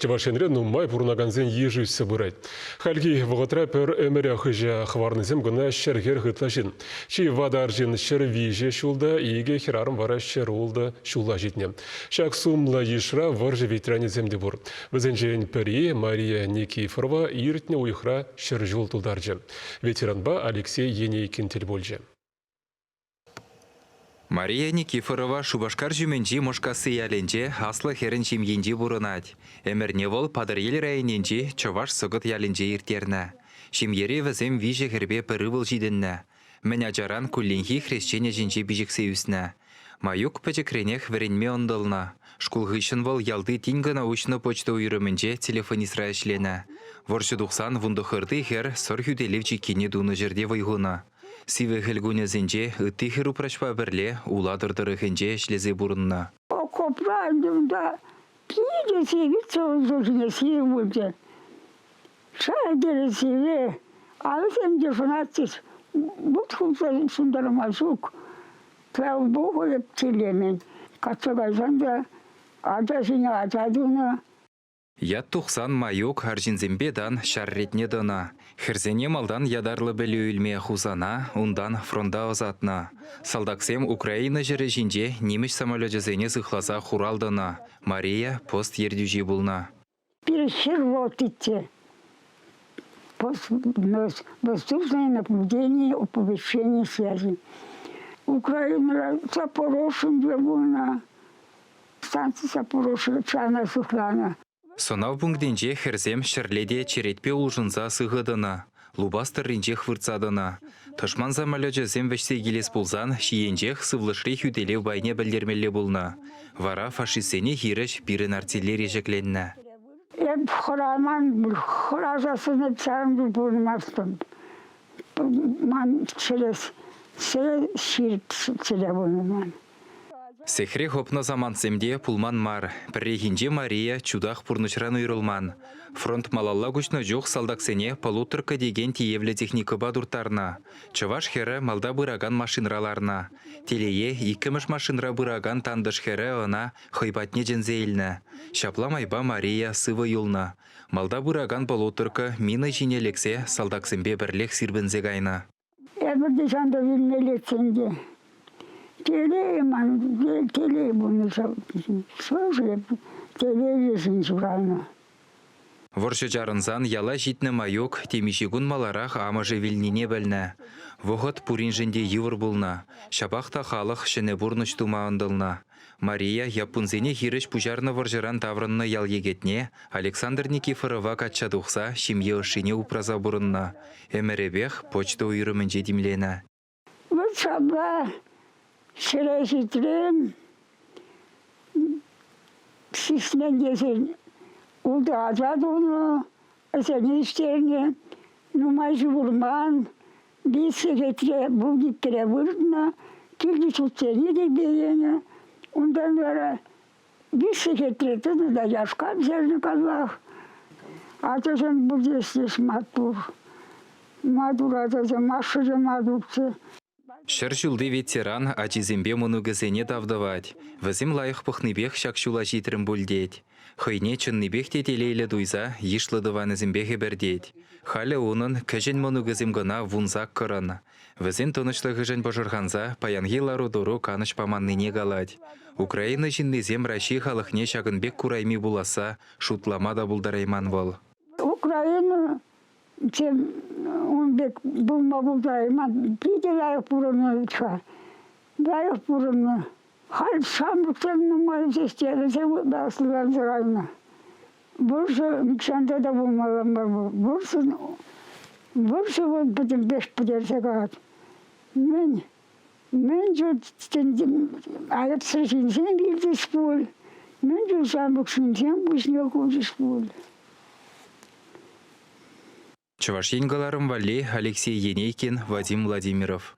Чӑваш Енре нумай пурӑнакансен йышӗ ӳссе пырать. Хальхи вӑхӑтра пӗр ӗмӗре хыҫа хӑварнисем кӑна 140 ытла ҫын. Чи ватӑ арҫын 103 ҫулта, икӗ хӗрарӑм вара 106 ҫула ҫитнӗ. Ҫак сумлӑ йышра вӑрҫӑ ветеранӗсем те пур. Вӗсенчен пӗри, Мария Никифорова, иртнӗ уйӑхра 100 ҫул тултарчӗ. Ветеранпа Алексей Енейкин тӗл пулчӗ. Мария Никифорова Шупашкар ҫумӗнчи Мошкасси ялӗнче аслӑ хӗрӗн ҫемйинче пурӑнать. Ӗмӗрне вӑл Патӑрьел районӗнчи Чӑваш Сӑкӑт ялӗнче ирттернӗ. Ҫемьере вӗсем виҫӗ хӗрпе пӗр ывӑл ҫитӗннӗ. Мӗн ачаран кулленхи хресчен ӗҫӗнче пиҫӗхсе ӳснӗ. Маюк пӗчӗкренех вӗренме ӑнтӑлнӑ. Шкул хыҫҫӑн вӑл ялти тин кӑна уҫнӑ почта уйрӑмӗнче телефонистра ӗҫленӗ. Вӑрҫӑ тухсан вунтӑххӑрти хӗр Сӑр хӳтӗлев чиккине тунӑ ҫӗрте вӑй хунӑ. Сивӗ хӗл кунӗсенче ытти хӗр-упраҫпа пӗрле Улатӑр тӑрӑхӗнче ӗҫлесе пурӑннӑ. Окопра ӗнтӗ унта питӗ сивӗччӗ ун чухне сивӗ пулчӗ. Ҫав тери сивӗ. Алӑсем те шӑнатчӗҫ. Вут хупса ҫунтарма ҫук. Слава богу, эп чирлемен. Качча кайсан та ача ҫине ача тунӑ. Ят тухсан Маюк арҫынсемпе тан ҫар ретне тӑнӑ. Хӗрсене малтан ятарлӑ пӗлӳ илме Хусана, унтан фронта ӑсатнӑ. Салтаксем Украина ҫӗрӗ ҫинче нимӗҫ самолечӗсене сыхласа хурал тӑнӑ. Мария пост ертӳҫи пулнӑ. Пирӗн хӗр ротиччӗ. Воздушное наблюдение оповещение связи. Украинӑра Запорожье пулнӑ. Станци Запорожье чана сыхланӑ. Сӑнав пунктӗнче хӗрсем ҫӗрле те черетпе улшӑнса сыхӑ тӑнӑ, лупас тӑрринчех выртса тӑнӑ. Тӑшман самолечӗсем вӗҫсе килес пулсан ҫийӗнчех сывлӑшри хӳтӗлев пайне пӗлтермелле пулнӑ. Вара фашистсене хирӗҫ пирӗн артиллери ҫӗкленнӗ. Эп хӑраман, хӑраса сӑнӑп ҫавӑн пурӑнмастӑм. Ман чӗре, чӗре ҫирӗп чӗре пулнӑ ман. Сехре хӑпнӑ самантсем те пулман мар. Пӗррехинче Мария чутах пурнӑҫран уйрӑлман. Фронт малалла куҫнӑ чух салтаксене полуторка текен тиевлӗ техникӑпа турттарнӑ. Чӑваш хӗрӗ малта пыракан машинӑра ларнӑ. Телее, иккӗмӗш машинӑра пыракан тантӑш хӗрӗ ӑна хӑй патне чӗнсе илнӗ. Ҫапла майпа Мария сывӑ юлнӑ. Малта пыракан полуторка мина ҫине лексе салтаксемпе пӗрлех сирпӗнсе кайнӑ. Эпир те ҫанта вилмеллеччӗ ӗнтӗ. Телей ман, телей пулнӑ ҫав. Слушай, телейлӗ ҫын ҫуралнӑ. Вӑрҫӑ чарӑнсан яла ҫитнӗ Маюк темиҫе кун маларах амӑшӗ вилнине пӗлнӗ. Вӑхӑт пуриншӗн те йывӑр пулнӑ. Ҫапах та халӑх ҫӗнӗ пурнӑҫ тума ӑнтӑлнӑ. Мария яппунсене хирӗҫ пуҫарнӑ вӑрҫӑран таврӑннӑ ял йӗкӗтне Александр Никифорова качча тухса ҫемье ӑшшине упраса пурӑннӑ. Ӗмӗрӗпех почта уйрӑмӗнче тимленӗ. Вӑт ҫапла ҫӗре ҫитрӗм. Сисмен тесен ултӑ ача тунӑ, вӗсене ӳстернӗ. Нумай ҫывӑрман, Виҫ сехетре вуниккӗре выртнӑ, килти ҫуртсене те пиенӗ. Унтан вара виҫ сехетре тӑнӑ та яшка пӗҫернӗ каллах. Ачасем пурте ӗҫлес маттур. Маттур ачасем, ашшӗ те маттурччӗ. 100 ҫулти ветеран ачисемпе мӑнукӗсене тав тӑвать. Вӗсем лайӑх пӑхнипех ҫак ҫула ҫитрӗм пуль тет. Хӑйне чӑннипех те телейлӗ туйса йышлӑ тӑванӗсемпе хӗпӗртет. Халӗ унӑн кӗҫӗн мӑнукӗсем кӑна вунсаккӑрӑн. Вӗсен тӑнӑҫлӑхӗшӗн пӑшӑрханса паянхи лару-тӑру канӑҫ паманнине калать. Украина ҫыннисем Раҫҫей халӑхне ҫакӑн пек курайми пуласса шутлама та пултарайман вӑл. Украина тем ун пек пулма пултарайман. Питӗ лайӑх пурӑннӑ-ха. Лайӑх пурӑннӑ. Халь ҫамрӑксем нумай ӳсес те вӗсем ытла ӑслӑланса кайнӑ. Вӑрҫӑ нихҫан та пулмалла мар вӑл. Вӑрҫӑ, вӑрҫӑ вӑл пӗтӗмпех пӗтерсе каять. Мӗн, мӗн айӑпсӑр ҫынсем вилчӗҫ пуль, мӗн чул ҫамрӑк ҫынсем пуҫне хучӗҫ пуль. Чӑваш Ен кӑларӑм валли Алексей Енейкин, Вадим Владимиров.